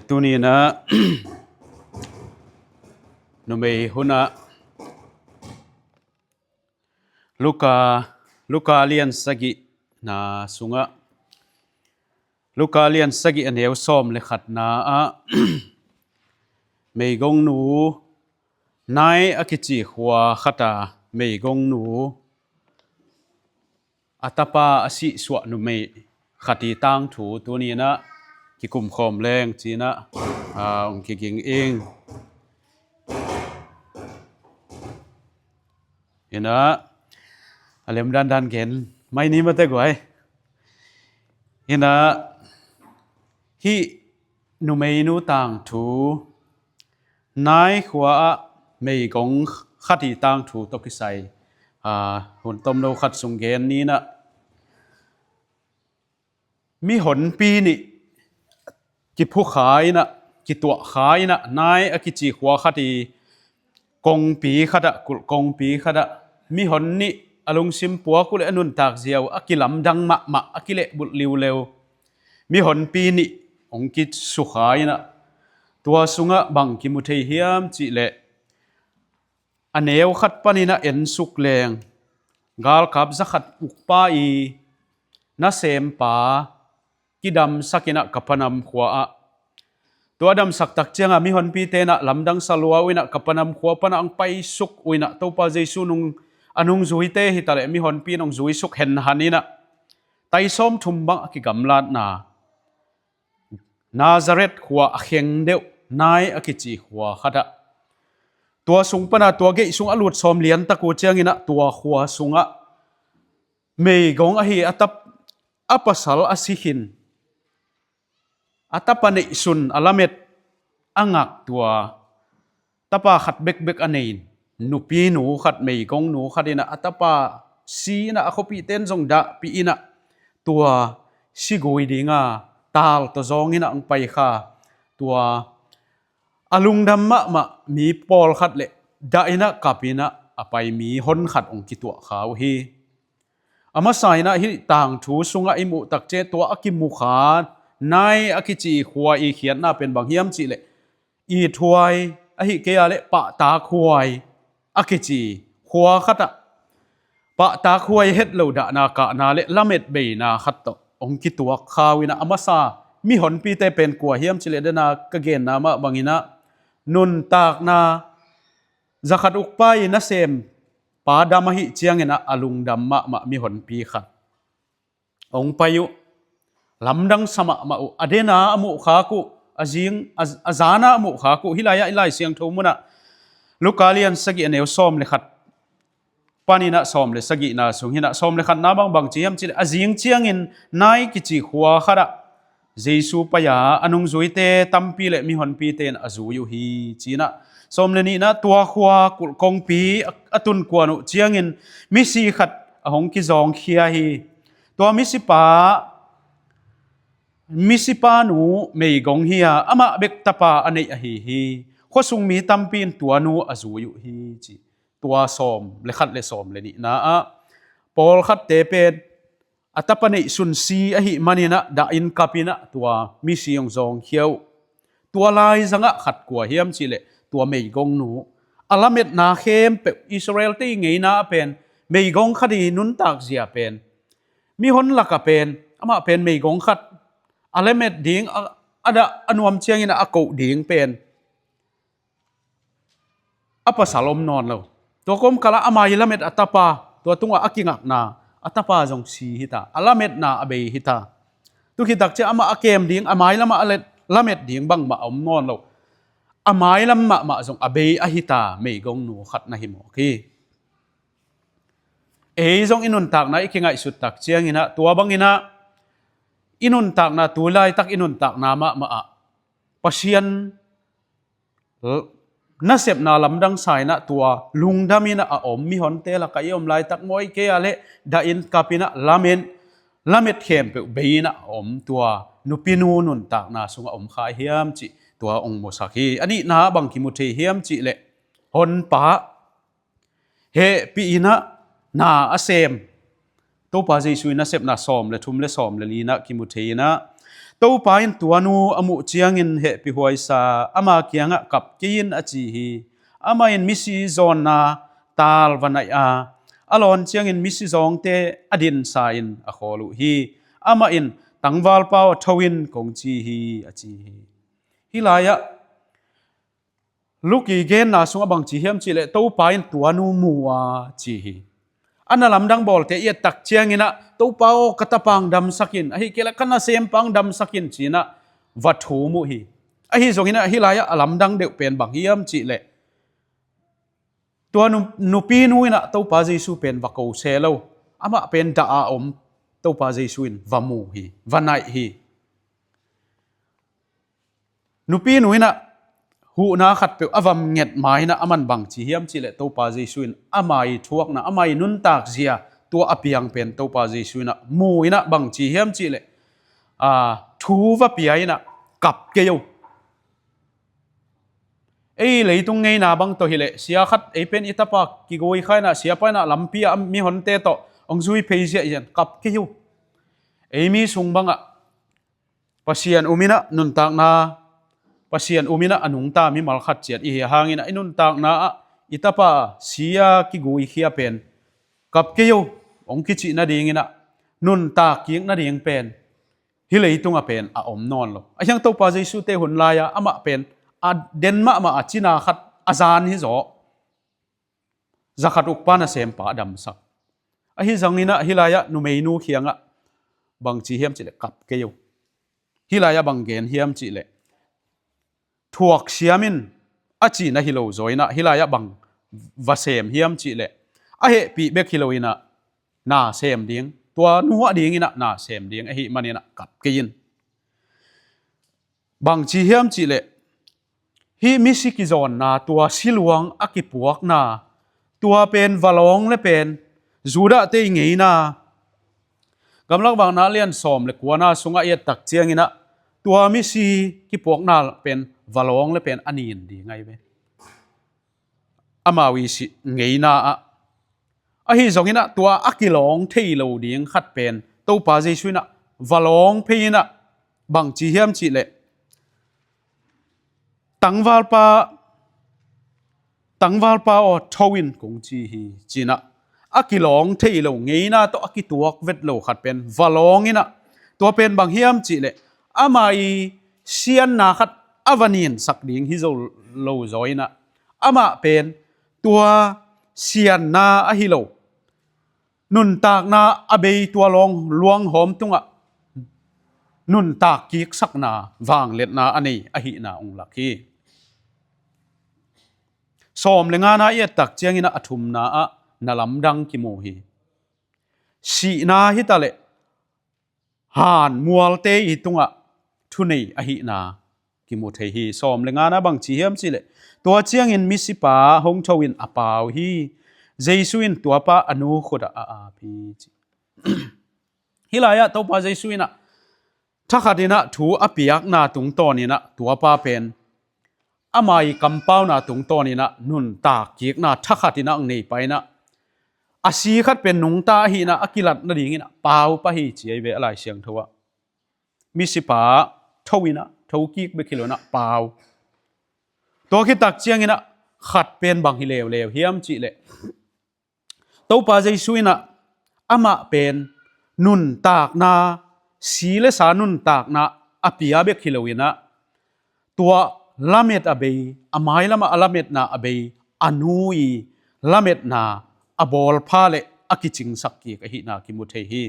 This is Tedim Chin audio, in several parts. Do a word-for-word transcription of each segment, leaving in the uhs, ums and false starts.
Tuni in ah numei hun ah Luka, Luka lian sagihna sungah, Luka lian sagih a neu sawm le khatna ah meigongnu, Nain a kici khua khat a meigongnu, a tapa a sihsuah numei khat i tangthu tuni in ah kikumkhawm leng ci-in ah, aa, hong kiging ing. In ah a lem dandan gen mai ni mate guai. In ah hih numeinu tangthu, Nain khua ah meigong khat i tangthu tawh kisai, aa, hun tomno khat sung gen ni in ah, mihonpi nih kiphukha in ah, kituahkha in ah, Nain a kici khua khat i kongpi khat ah, kulh kongpi khat ah mihon nih a lungsim puak uh le a nuntak zia uh a kilamdang mahmah, a kilehbulh liuleu mihonpi nih hong kisukha in ah, tua sungah bang kimu thei hiam cih leh, a neu khat panin ah ensuk leng galkap zakhat ukpa i nasempa kidamsak in ah Kapernaum khua ah. Tua a damsak tak ciangah mihonpite in ah lamdang sa lua uh in ah Kapernaum khua pan ah hong paisuk uh in ah, Topa Jesu nung, a nungzuite hi ta leh mihonpi in hong zuisuk henhan in ah, tai sawmthum bang a kigamlatna Nazareth khua a kheng deuh, Nain a kici khua khat ah, tua sung pan ah, tua gate sung a lut sawm lian tak uh ciangin ah, tua khua sungah meigong ahi a tap, a pasal a si khin, a tapa neihsun, a lamet, a ngak, tua tapa khat bekbek a nei nupinu khat, meigongnu khat in ah, a tapa si in ah, a khuapihte in zong dahpih in ah, tua si gui dinga tal tawh zawng in ah hong pai kha. Tua a lungdam mahmah mi pawlkhat le dah in ah kap in ah a pai mi hon khat hong kituahkha uh hi. A masa in ah hih tangthu sungah i muh tak ciang, tua a kimukha Nain a kici khua i khiatna pen bang hiam cih leh, ithuai, ahih kei a leh pahtakhuai a kici khua khat ah, pahtakhuai het lo dahna kahna le lamet beina khat tawh hong kituakkha uh in ah, a masa mihonpite pen kua hiam cih leh, dena ka genna mah bangin ah, nuntakna zakhat ukpa i nasempa dam ahih ciangin ah a lungdam mahmah mihonpi khat hong pai uh. Lamdang sa mahmah uh. A dena a muhkhak uh, a zing, a, a zana a muhkhak uh. Hih lai-ah i Lai Siangtho munah Luka lian sagih a neu sawm le khat panin ah sawm le sagihna sung hi in ah, sawm le khatna bang bang ci hiam cih leh, a zing ciangin Nain kici khua khat ah Jesu pai a, a nungzuite tampi le mihonpite in a zui uh hi ci-in ah, sawm le nihna, tua khua kulh kongpi a, a tunkuan uh ciangin misi khat a hong kizawngkhia hi. Tua misipa, misipa nu meigong hi a, amah bek tapa a neih ahi hi. Khuasung mi tampi in tua nu a zui uh hi ci. Tua sawm le khat le sawm le nihna ah pawlkhatte pen a tapa neihsun si ahih manin ah dah in kap in ah tua misi hong zawngkhia uh. Tua lai zangah khat kua hiam cih leh, tua meigongnu. A lametna khempeuh, Israel-te i ngeina ah pen meigong khat i nuntak zia pen, mihon lakah pen amah pen meigong khat a lamet ding, a, a dah a nuam ciangin ah a koh ding pen a pasal om nawn lo. Tua kawmkalah a mai lamet a tapa, tua tungah a kingakna a tapa zong si hi ta, a lametna a bei hi ta. Tu khit tak ciang amah a kem ding, a mai lamah a let, lamet ding bangmah a om nawn lo. A mai lam mahmah zong a bei ahi ta, meigongnu khat na hi mawk hi. Ei zong i nuntakna i kingaihsut tak ciangin ah, tua bangin ah i nuntakna, tu laitak i nuntakna mahmah ah Pasian l-, nasepna lamdang sa in ah, tua lungdam in ah a om mihonte lakah i om laitak maw, ahih kei a leh dah in kap in ah lamen, lamet khempeuh bei in ah a om, tua nupinu nuntakna sungah om kha hiam cih tua hong musak hi. A nihna bang kimu thei hiam cih leh, honpa hehpih in ah na a sem. Topa Jesu i nasepna sawm le thum le sawm le li in ah kimu thei in ah, Topa in tuanu a muh ciangin hehpih huaisa, ama kiangah kap kei in a ci hi. Amah in misi zawnna taal va naih a, a lawn ciangin misi zawngte a dinsa in a khawl uh hi. Amah in, "Tangvalpa aw, tho in," kong ci hi, a ci hi. Hih lai-ah Luka genna sungah bang ci hiam cihleh, Topa in tuanu mu a ci hi. A na lamdang bawlte i et tak ciangin ah, "Topa aw, ka tapa hong damsak in, ahih kei leh ka nasempa hong damsak in," ci-in ah va thum uh hi. Ahi zongin ah hih lai-ah a lamdang deuh pen bang hiam cihleh, tua nu, nupinu in ah Topa Jesu pen va ko se lo, amah pen dah a om Topa Jesu in va mu hi, va naih hi. Nupinu in ah huhna khatpeuh a va nget ma-in ah, aman bang ci hiam cihleh, Topa Jesu in ama i thuakna, ama i nuntak zia, tua a piang pen Topa Jesu in ah mu-in ah bang ci hiam cihleh, aa, thu va pia in ah, "Kap kei o." Ei leitung ngeina bang tawh hileh, sia khat ei pen i tapa kigui kha in ah, siapa in ah lampi ah mihonte tawh hong zui phei ziahziah in, "Kap kei o." Ei mi sung bangah Pasian um in ah nuntakna, Pasian um in ah a nungta mimal khat ciat i hi hangin ah, i nuntakna ah i tapa sia kiguikhia pen, "Kap kei o," hong kicih nadingin ah, nuntak kik nading pen hih leitungah pen a om nawn lo. A hiang Topa Jesu te hun lai-a amah pen a den mahmah a, cina khat a zan hi zaw, zakhat ukpa nasempa a damsak. Ahi zongin ah hih lai-ah numeinu kiangah bang ci hiam cihleh, "Kap kei o." Hih lai-ah bang gen hiam cihleh, "Thuak siam in," a cihna hi lo zaw in ah, hih lai-ah bang va sem hiam cihleh, a hehpih bek hi lo in ah na sem ding, tua nu a dingin ah na sem ding ahih manin ah kap kei in. Bang ci hiam cihleh, hih misi kizawnna, tua siluang a kipuakna, tua pen va lawng le pen Judah te i ngeina, Gamlak Vakna lian sawm le kuana sungah i et tak ciangin ah, tua misi kipuakna pen va lawng le pen a nin ding ahi ve. Amau i si ngeina ah. Ahi zongin ah tua a kilawng thei lo ding khat pen Topa Jesu in ah va lawng phei in ah bang ci hiam cihleh, "Tangvalpa, tangvalpa aw, tho in," kong ci hi, ci-in ah a kilawng thei lo, ngeina tawh a kituak vet lo khat pen va lawng in ah, tua pen bang hiam cihleh, ama i sianna khat a va ninsak ding hi zo lo zaw in ah, amah pen tua sianna ahi lo, nuntakna a bei, tua lawng luanghawm tungah nuntak kiksakna, vangliatna a nei ahihna hong lak hi. Sawm le ngana i et tak ciangin ah a thumna ah na lamdang kimu hi. Sihna hi taleh han mualte i tungah thunei ahihna kimu thei hi. Sawm le ngana bang ci hiam cihleh, tua ciangin misipa hong tho in a pau hi. Jesu in tuapa a nu khutah a ap hi, ci. Hih lai-ah Topa Jesu in ah thakhat in ah thu a piakna tungtawn in ah tuapa pen ama i kampauna tungtawn in ah nuntak kikna thakhat in ah hong nei pah in ah, a si khat pen nungta ahihna a kilat nadingin ah pau pah hi, ci ahi ve a Lai Siangtho ah. Misipa tho in ah, tho kik bek hi lo in ah pau. Tua khit tak ciangin ah khat pen bang hi leuleu hiam cihleh, Topa Jesu in ah amah pen nuntakna, si le sa nuntakna a pia bek hi lo in ah, tua lamet a bei, a mailamah a lametna a bei a nu i lametna a bawlpha le a kicingsak kik ahihna kimu thei hi.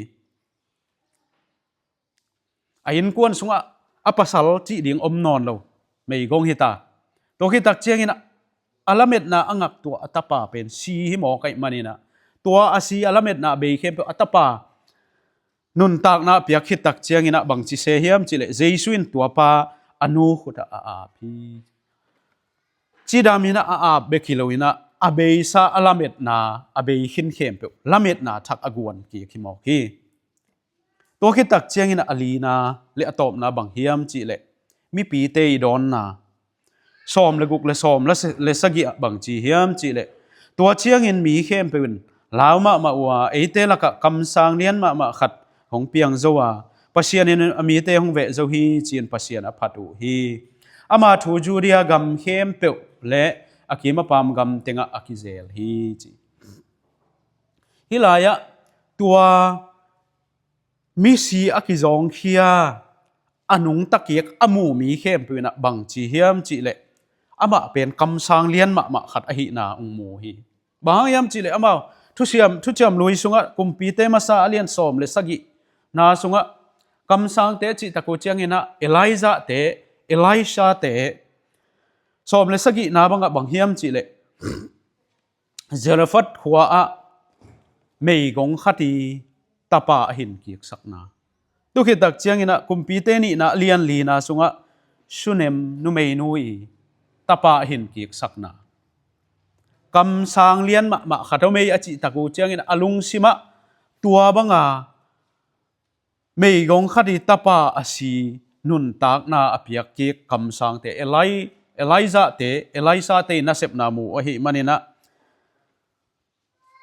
A innkuan sungah a pasal cih ding om nawn lo, meigong hi ta. Tua khit tak ciangin ah a lametna a ngaktuah a tapa pen si hi mawk ahih manin ah, tua a si a lametna a bei khempeuh a tapa nuntakna a piak khit tak ciangin ah bang ci se hiam cihleh, Jesu in tuapa a nu khutah a ap hi. Cidam in ah a ap bek hi lo in ah, a beisa a lametna a bei khin khempeuh lametna thak a guan kik hi mawk hi. Tua khit tak ciangin ah a lina le a tawpna bang hiam cihleh, mipite i dawnna. Sawm le guk le sawm le sa-, le sagih ah bang ci hiam cihleh, tua ciangin mi khempeuh in lau mahmah uh a, eite lakah kamsang lian mahmah khat hong piang zo a, Pasian in a mite hong veh zo hi, ci-in Pasian a phat uh hi. Ama thu Judea gam khempeuh le a kim a pam gam tengah a kizel hi, ci. Hih lai-ah tua misi a kizawngkhia a nungta kik a mu mi khempeuh in ah bang ci hiam cih leh, amah pen kamsang lian mahmah khat ahihna hong mu hi. Bang hang hiam cih leh amau thusiam, thuciam lui sungah Kumpite masa a lian sawm le sagihna sungah kamsangte a cih tak uh ciangin ah Elijahte, Elishate, sawm le sagihna bangah bang hiam cih leh Zarephath khua-ah meigong khat i tapa a hin kiksakna. Tu khit tak ciangin ah Kumpite nihna lian lina sungah Shunem numeinu i tapa a hin kiksakna. Kamsang lian mahmah khat om ei a cih tak uh ciangin a lungsimah tua banga meigong khat i tapa a si nuntakna a piak kik kamsangte, Eli-, Elijahte, Elishate i nasepna mu ahih manin ah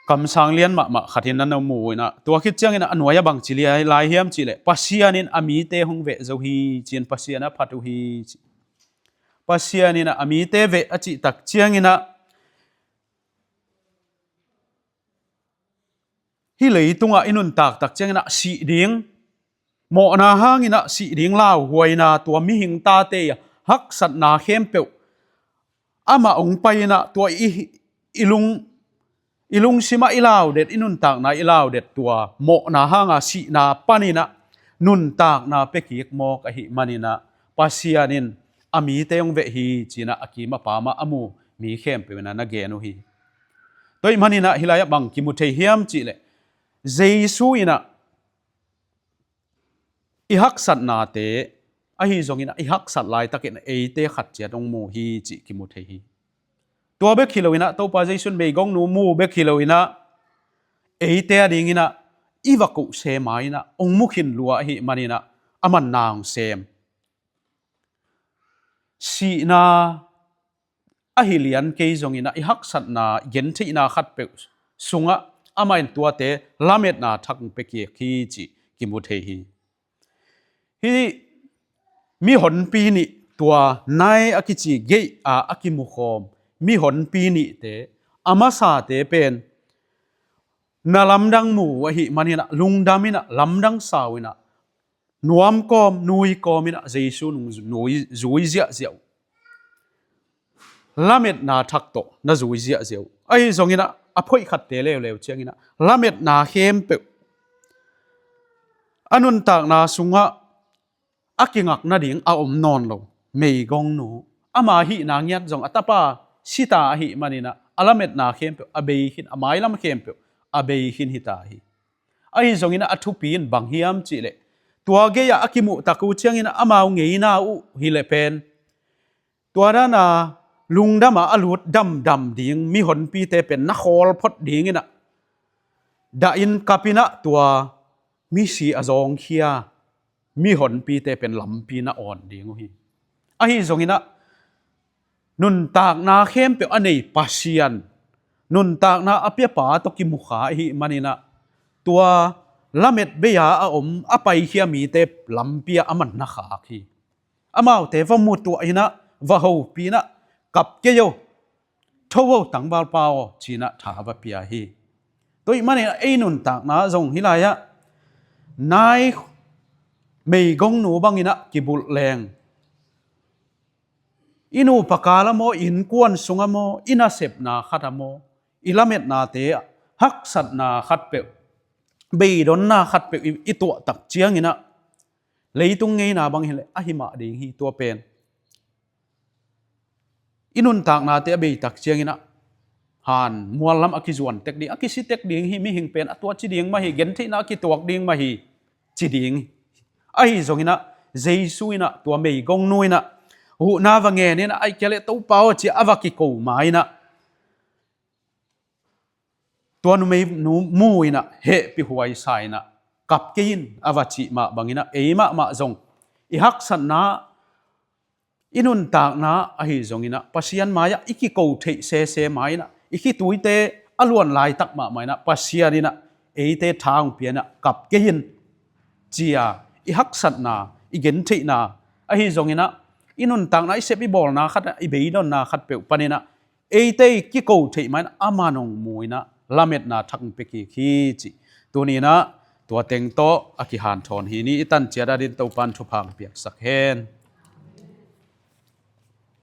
kamsang lian mahmah khat in a na mu in ah, tua khit ciangin ah a nuai-ah bang ci lai hiam cih leh, Pasian in a mite hong veh zo hi, ci-in Pasian a phat uh hi, ci. Pasian in ah a mite veh a cih tak ciangin ah hih leitungah i nuntak tak ciangin ah sih ding, mawhna hangin ah sih ding lauhuaina, tua mihing tate i haksatna khempeuh amah hong pai in ah tua i, i lung, i lungsimah i laudet, i nuntakna i laudet, tua mawhna hanga sihna panin ah nuntakna pia kik mawk ahih manin ah Pasian in a mite hong veh hi, ci-in ah a kim a pamah a mu mi khempeuh in ah na gen uh hi. Tua ahih manin ah hih lai-ah bang kimu thei hiam cih leh, Jesu in ah i haksatnate ahi zongin ah i haksat laitakin eite khat ciat hong mu hi cih kimu thei hi. Tua bek hi loin ah Topa Jesu in meigongnu mu bek hi loin ah eite a dingin ah i va kuh sem a in ah hong mu khin lua ahih manin ah a manna hong sem. Sihna ahi lian kei zongin ah i haksatna, i gentheihna khatpeuh sungah amah in tuate lametna thak hong pia kik hi cih kimu thei hi. Hih mihonpi nih, tua nai a kici gate-ah a kimukhawm mihonpi nihte, a masate pen na lamdang mu uh ahih manin ah lungdam in ah, lamdang sau in ah, nuam kawm, nui kawm in ah Jesu nung nui, zui ziahziah uh. Lametna thak tawh na zui ziahziah uh. Ahi zongin ah a phoih khatte leuleu ciangin ah lametna khempeuh a nuntakna sungah a kingak nading a om nawn lo meigongnu, ama hihna ngiat zong a tapa sita ahih manin ah a lametna khempeuh a bei khin, a mailam khempeuh a bei khin hita hi. Ahi zongin ah a thupi in bang hiam cih leh, tua gate-ah a kimuh tak uh ciangin ah amau ngeina uh hi leh pen tua dana lungdama a lut damdam ding mihonpite pen na khawl phot dingin ah dahin kapin ah tua misi a zawngkhia mihonpite pen lampi na awn ding uh hi. Ahi zongin ah nuntakna khempeuh a nei Pasian, nuntakna a piapa tawh kimukha ahih manin ah tua lamet bei-a a om a paikhia mite lampi-ah a man na khak hi. Amaute va mutuah in ah, va hopih in ah, kap kei o, tho o tangvalpa aw, ci-in ah tha va pia hi. Tua ahih manin ah ei nuntakna zong hih lai-ah nai meigongnu bangin ah kibulh leng, i nupa kal ah maw, i innkuan sung ah maw, i nasepna khat ah maw, i lametnate ah haksatna khatpeuh, beidonna khatpeuh i, i tuah tak ciangin ah leitung ngeina bang hi leh ahi mah ding hi. Tua pen i nuntaknate a bei tak ciangin ah han mual lam a kizuan tek ding, a kisi tek ding hi, mihing pen a tua ci ding mah hi, gentheihna a kituak ding mah hi, ci ding hi. Ahi zongin ah Jesu in ah tua meigongnu in ah huhna va ngen in ah, ahih kei leh Topa aw, ci-a a va kiko ma in ah tua numeinu mu in ah hehpih huaisa in ah kap kei in a va cih mah bangin ah ei mahmah zong i haksatna, i nuntakna ahi zongin ah Pasian mai-ah i kiko theih sese ma in ah, i khituite a luan laitak mahmah in ah Pasian in ah eite tha hong pia in ah kap kei in, ci-a i haksatna, i gentheihna, ahi zonginah i nuntakna, i sep i bawlna khat, i beidonna khat peuh paninah eite i kiko theih mahin aman hong mu inah lametna thak hong pia kik hi cih. Tuninah tua teng tawh a kihanthawn hi ni. I tan ciat adin Topan thupha hong piaksak hen.